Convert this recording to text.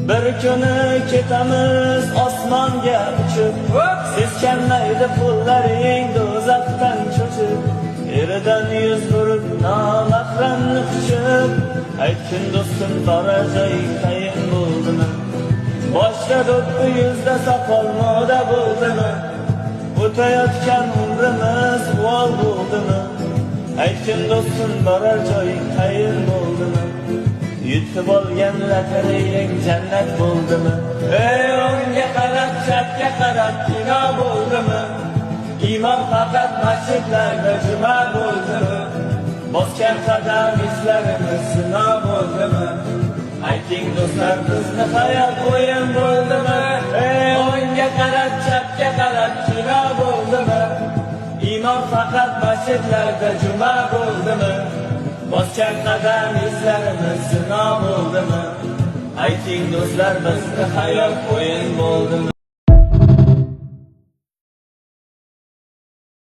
Bir kuni ketamiz osmonga uchib, seskanmaydi qo'llaring do'zaxdan cho'chib. Eridan yuz burib, nomahramni quchib, aytgin, do'stim, borar joying tayin bo'ldimi? Boshda do'ppi, yuzda soqol moda bo'ldimi? O'tayotgan umrimiz uvol bo'ldimi? Aytgin, do'stim, borar joying tayin bo'ldimi? Yutib olgan lotareyang jannat bo'ldimi? Ey, o'ngga qarab, chapga qarab kino bo'ldimi? Iymon faqat masjidlarda juma bo'ldimi? Bosgan qadam izlarimiz zino bo'ldimi? Ayting, do'stlar, bizni hayot o'yin bo'ldimi? Ey, o'ngga qarab, chapga qarab kino bo'ldimi? Iymon faqat masjidlarda juma bo'ldimi? Bosgan qadam izlarimiz zino bo'ldimi? Ayting, do'stlar, bizni hayot o'yin bo'ldimi?